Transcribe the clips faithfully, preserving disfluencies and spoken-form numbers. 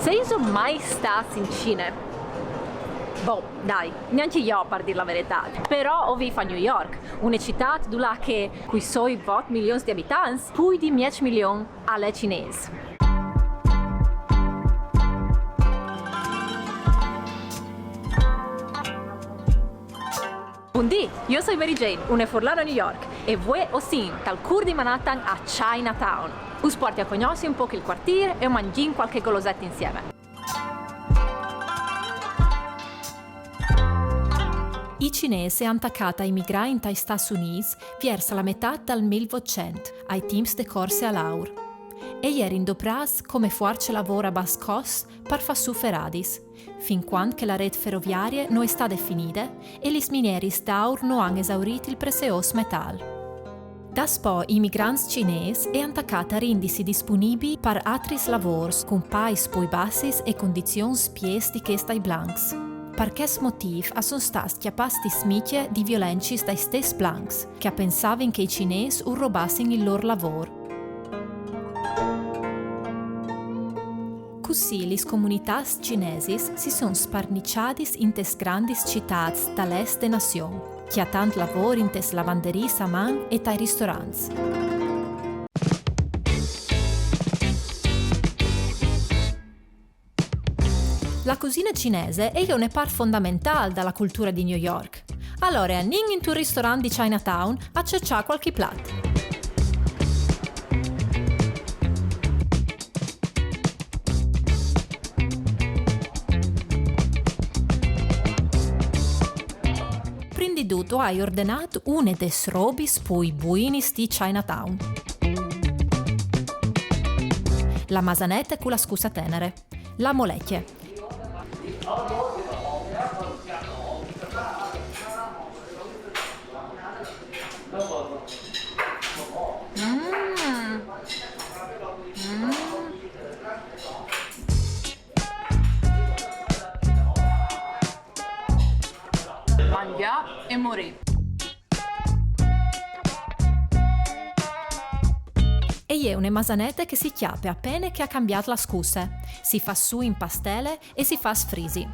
Sêso mai stâts in Cine? Boh, dai, nancje jo, par dî la veretât. Però o vîf a New York, une citât dulà che, cui soi vot milions di abitants, plui di mieç milion al è cinês. Bundì, jo o soi Mary Jane, une furlane a New York, e vuê o sin tal cûr di Manhattan a Chinatown. Us puarti a cognossi un pôc il cuartîr e o mangjìn cualchi goloset insiemi. I cinês a àn tacât a imigrâ intai Stâts Unîts viers la metât dal mil votcent, ai timps de corse al aur. E jerin doprâts come fuarce lavôr a bas cost par fâ sù feradis, fin cuant che la rêt feroviarie no è stade finide e lis minieris d'aur no àn esaurît il preziôs metâl. Daspò i imigrants cinês a àn tacât a rindisi disponibii par altris lavôrs cun pais plui bassis e condizions piês di chês dai blancs. Par chest motîf a son stâts cjapâts di smicje di violencis dai stes blancs, che a pensavin che i cinês ur robassin il lôr lavôr. Cussì lis comunitâts cinesis si son sparniçadis intes grandis citâts dal est de nazion, cjatant lavôr intes lavanderîs a man e tai ristorants. La cusine cinese e je une part fondamentâl da la culture di New York. Alore anìn intun ristorant di Chinatown a cerçâ cualchi plat. Prin di dut o ai ordenât une des robis plui buinis di Chinatown. La masanete cu la scusse tenere. La molecje. Mm. Mm. Mangjâ e morî. E je une masanete che si cjape a pene che a à cambiât la scusse, si fâs sù in pastele e si fâs frisi.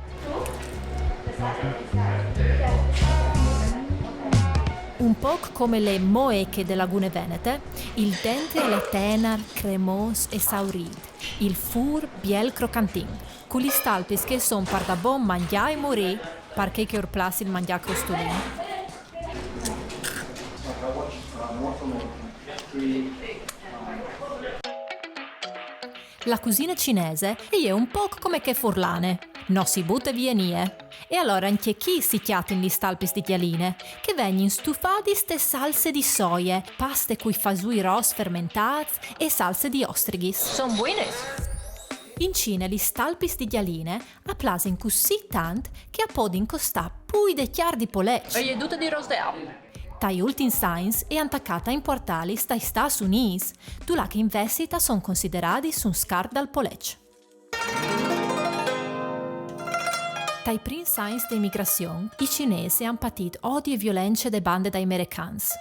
Un pôc come le moeche de lagune venete, il dentri al è tenar, cremôs e saurît, il fûr biel crocantin, cu lis talpis che a son pardabon mangjâ e morî, par chei che ur plâs il mangjâ crostulin. La cusine cinese e je un pôc come chê furlane. No si bute vie nie. E alore ancje chi si cjatin lis talpis di gjaline, che a vegnin stufadis te salse di soie, paste cui fasûi ros fermentâts e salse di ostrighis. Son buinis! In Cine lis talpis di gjaline a plasin cussì tant che a podin costâ plui de cjar di poleç. E je dute di ros de api. Tai ultins agns a àn tacât a impuartâlis tai Stâts Unîts, dulà che invezit a son consideradis un scart dal poleç. Tai prins agns de emigrazion, i cinês a àn patît odi e violence de bande dai americans.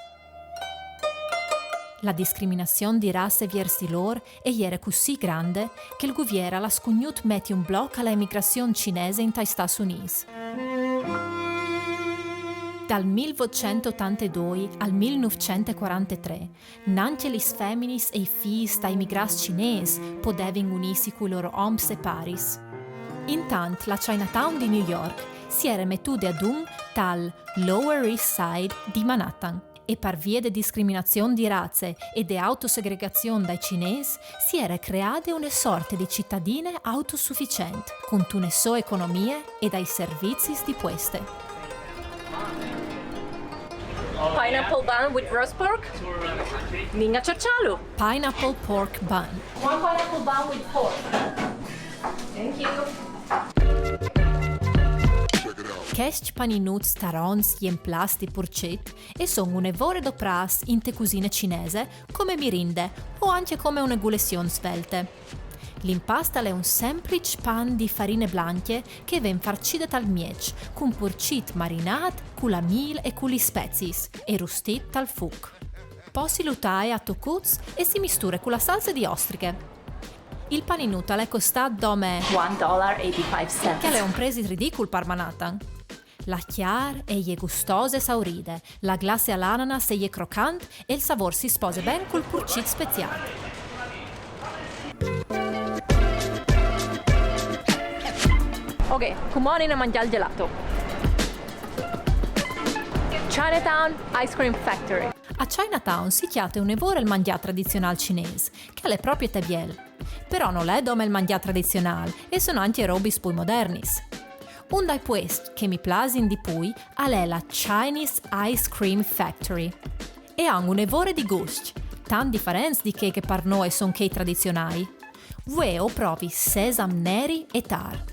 La discriminazion di raze viers di lôr e jere cussì grande che il guvier al à scugnût meti un bloc a la emigrazion cinese intai Stâts Unîts. Dal mil votcent otantedoi al mil nûfcent cuarantetrê, nancje lis feminis e i fîs dai emigrâts cinês podevin unîsi cui lôr oms e paris. Intant la Chinatown di New York si jere metude adun tal Lower East Side di Manhattan. E par vie de discriminazion di raze e de autosegregazion dai cinês, si jere creade une sorte di citadine autosufisient, cuntune sô economie e dai servizis di pueste. Pineapple bun with roast pork? Nin a cerçâlu! Pineapple pork bun. One pineapple bun with pork. Thank you. Chescj paninuts taronts jemplâts di purcit e son une vore doprâts inte cusine cinese come mirinde o ancje come une gulezion svelte. L'impast al è un sempliç pan di farine blancje che e ven farcide tal mieç, cun purcit marinât cu la mîl e cu lis speziis e rustît tal fûc. Po si lu taie a tocuts e si misture cu la salse di ostrighe. Il paninut al è costât dome one dollar eighty-five cents. Che al è un presit ridicul par Manhattan. La cjar e je gustose e sauride, la glace al ananas e je crocant e il savôr si spose ben cul purcit speziât. Ok, cumò anìn a mangjâ il gelato. Chinatown Ice Cream Factory. A Chinatown si cjate une vore il mangjâ tradizionâl cinês, che al è propit biel. Però nol è dome il mangjâ tradizionâl, e a son ancje robis plui modernis. Un dai puescj che mi plasin di plui al è la Chinese Ice Cream Factory. E a àn une vore di guscj, tant diferents di chei che par nô a son chei tradizionâi. Vuê o provi sesam neri e tar.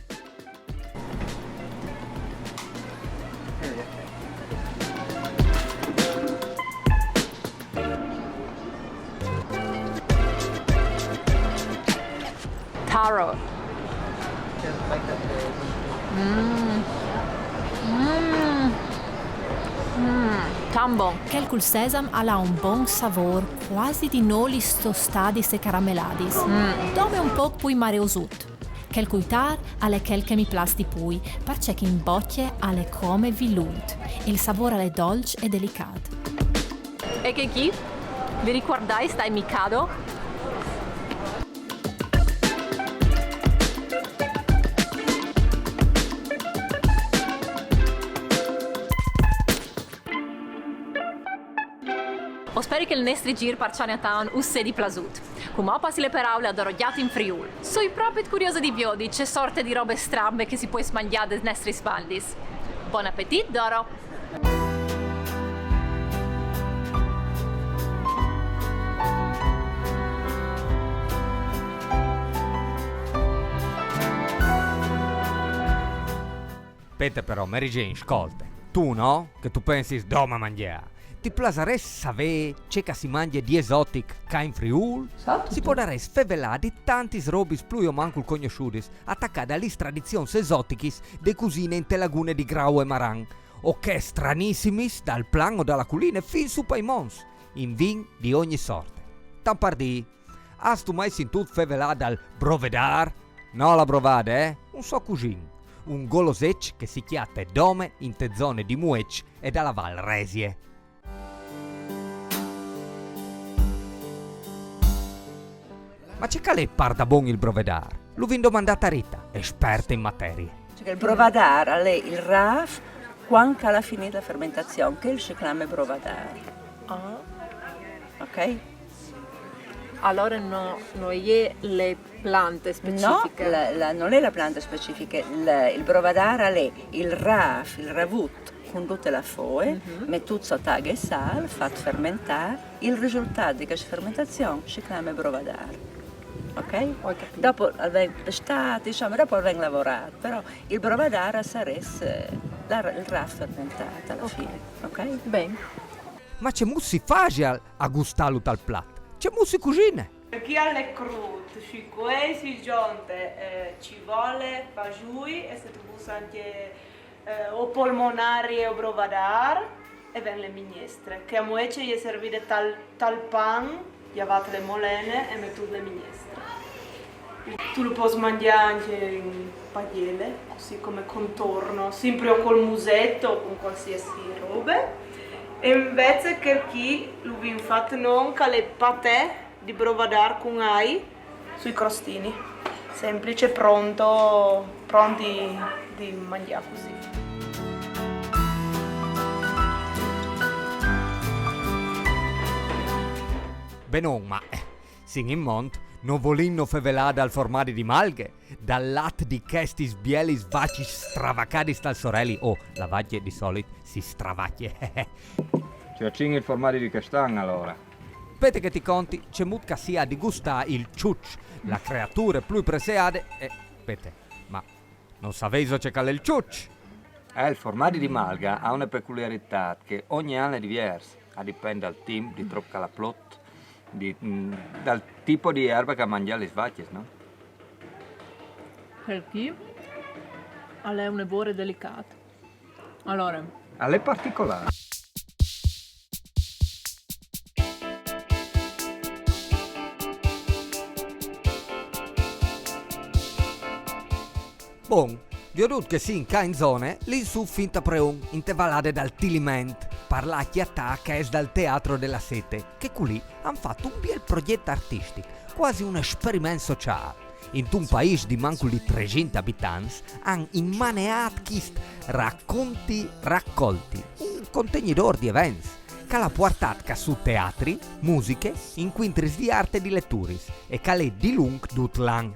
Taro. Mm. Mm. Mm. Tant bon. Chel cul sesam al à un bon savôr, cuasi di nolis tostadis e carameladis. Dome un pôc plui mareosut. Chel cui tar al è chel che mi plâs di plui, parcè che in bocje al è come vilut, e il savôr al è dolç e delicât. E chei chi? Vi ricuardais dai Mikado? O speri che il nestri zîr par Chinatown us sedi plasût. Cumò o passi la peraule a Dorogjat in Friûl. Soi propit curiose di viodi ce sorte di robe strambe che si pues mangjâ des nestris baldis. Bon apetit, Doro! Spete però, Mary Jane, scolte. Tu no? Che tu pensis dome a mangjâ. Ti plasarès savê ce che si mangje di esotic ca in Friûl? Si podarès fevelâ di tantis robis plui o mancul cognossudis, a tacâ da lis tradizions esotichis de cusine inte lagune di Grau e Maran, o chês stranissimis dal plan o da la culine fin sù pai monts, in vin di ogni sorte. Tant par dî, âstu mai sintût fevelâ dal brovedâr? No la brovade, eh? Un so cusin. Un goloseç che si cjate dome inte zone di Mueç e da la Val Resie. Ma ce che al è pardabon il brovedâr? Lu vin domandât a Rita, esperte in materie. Cioè che il brovedâr al è il râf cuant che al à finît la fermentazion, chel si clame brovedâr. Ah, Ok? Alore no, no je la plante No, specifiche. la, la, nol è la plante specifiche. La, il brovedâr al è il râf, il ravut cun dute la foe, metût sot aghe e sâl, fat fermentâ, il risultât di cheste fermentazion si clame brovedâr. Ok? Ho capito. Dopo al ven pestât, insome, dopo al ven lavorât, però il brovedâr al sarès, eh, la, il râf fermentât a la fine. Ok? Ben. Ma cemût si fasial a gustâlu tal plat? Cemût si cusine? Chi al è crût, sui cuei si zonte, eh, civole, fasûi e se tu vûs ancje, eh, o polmonarie o brovedâr, e ven le mignestre, che a Mueç e je servide tal, tal pan, gjavât le molene e metût le mignestre. Tu lu pos mangjâ ancje in paiele, cussì come contorno, simpri o cul muset o cun cualsisei robe. E invezit chel chi lu vin fat nô, che al è patè di brovedâr cun ai sui crostini. Semplice, pront, pront di, di mangjâ cussì. Benon, ma, eh, sin in mont, no volìno fevelâ dal formadi di malghe, dal lat di chestis bielis vacis stravacadis tal soreli. Oh, la vacje di solit si stravacje. Cjacìn il formadi di chest an alore. Spete che ti conti cemût che si à di gustâ il çuç, la creature plui preseade, e, spete, ma no savêso ce che al è il çuç? Eh, il formadi di malga al à une peculiaritât che ogni an al è diviers, al dipent dal timp, di trop che al à plot, di, mm, dal tipo di erbe che a àn mangjât lis vacjis, no? Chel chi al è une vore delicât. Alore, Al è particolâr. Bon, viodût che sin ca in zone, lin sù fin ta Preon, inte valade dal Tiliment, par lâ a cjatâ chescj dal Teatro de la Sete, che culì a àn fat un biel progjet artistic, cuasi un esperiment sociâl. Intun paîs di mancul di tresinte abitants a àn inmaneât chest Racconti raccolti, un contignidôr di events, che al à puartât ca sù teatri, musiche, incuintris di art e di leturis, e che al è dilunc dut l'an.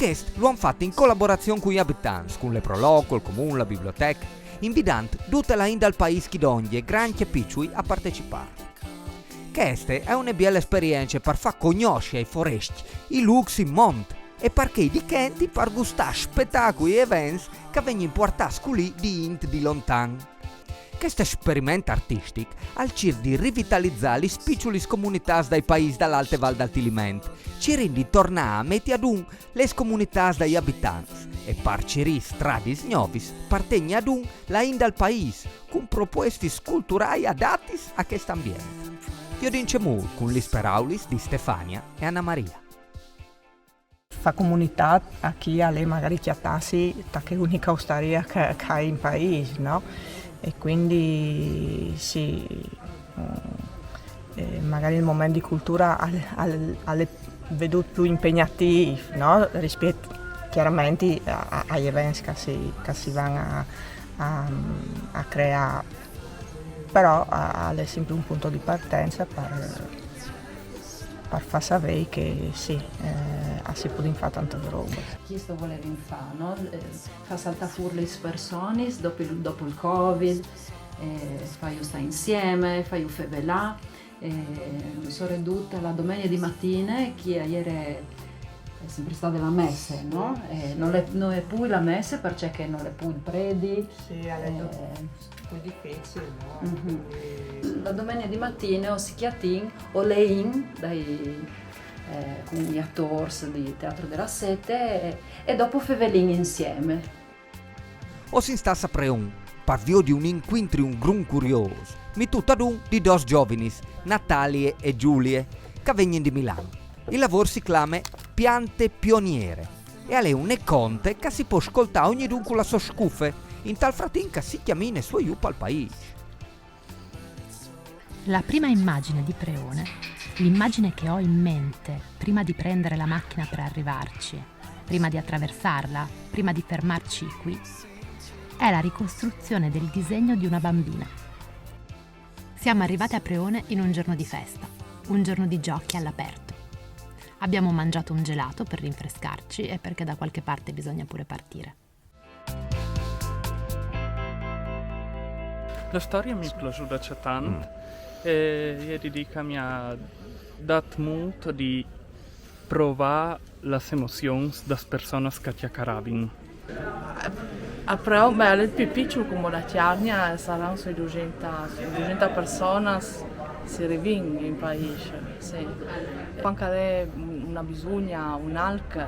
Chest lu àn fat in colaborazion cui abitants, cun le Pro Loco, il Comun, la bibliotec, invidant dute la int dal paîs chi dongje, grancj e piçui, a partecipâ. Cheste e je une biele esperience par fâ cognossi ai forescj i lûcs in mont e par chei di chenti par gustâ spetacui e events che a vegnin puartâts culì di int di lontan. Chest esperiment artistic al cîr di rivitalizâ lis piçulis comunitâts dai paîs da la Alte Val dal Tiliment, cirint di tornâ a meti adun lis comunitâts dai abitants e par cirî stradis gnovis par tegni adun la int dal paîs, cun propuestis culturâi adatis a chest ambient. Viodìn cemût cun lis peraulis di Stefania e Anna Maria. Fâ comunitât a chi al è magari cjatâsi ta chê uniche ostarie che, che e je in paîs, no? E cuindi sì, mm, eh, magari il moment di culture al, al, al è viodût plui impegnatîf, no? Rispiet cjaramentri a, a, ai events che si, che si van a, a, a creâ, però al è simpri un pont di partence par, par fâ savê che sì, eh, a si podin fâ tantis robis. Chest o volevin fâ, no? Eh, fâ saltâ fûr lis personis dopo il, dopo il Covid, eh, fâju stâ insiemi, fâju fevelâ, eh, soredut la domenie di matine, che e jere, e je simpri stade la messe, no? Eh, nol è, nol è plui la messe parcè che nol è plui il predi. Sì, al è eh, plui dificil, no? Mhm. Cuindi la domenie di matine o si cjatìn, o leìn dai, eh, cun i atôrs di Teatro de la Sete e, e dopo fevelìn insiemi. O sin stâts a Preon, par viodi un incuintri un grum curiôs, metût adun di dôs zovins, Natalie e Giulie, che a vegnin di Milan. Il lavôr si clame Piante pioniere e al è une conte che si pues scoltâ ognidun cu la sô scufe, intal fratimp che si cjamine sù e jù pal paîs. La prima immagine di Preone, l'immagine che ho in mente prima di prendere la macchina per arrivarci, prima di attraversarla, prima di fermarci qui, è la ricostruzione del disegno di una bambina. Siamo arrivate a Preone in un giorno di festa, un giorno di giochi all'aperto. Abbiamo mangiato un gelato per rinfrescarci e perché da qualche parte bisogna pure partire. La storia mi è piaciuta tant e io ti dico mi ha dato molto di provare le emozioni delle persone che chiacchieravano. A Preon, beh, al è plui piçul come la Cjargna, saran sui dusinte, sui dusinte personis si rivin in paîs, sì. Cuant che al è una bisugne, un alc, eh,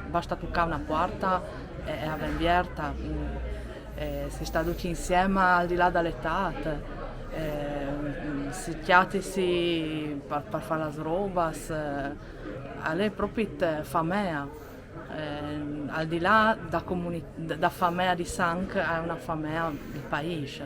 baste tocâ une puarte e, e e ven vierta. Mm. Eh, si sta ducj insiemi al di là de etât, eh, si cjatisi par, par fâ lis robis, eh, al è propit famee. Eh, al di là de comuni-, de, de famee di sanc, al è une famee di paîs.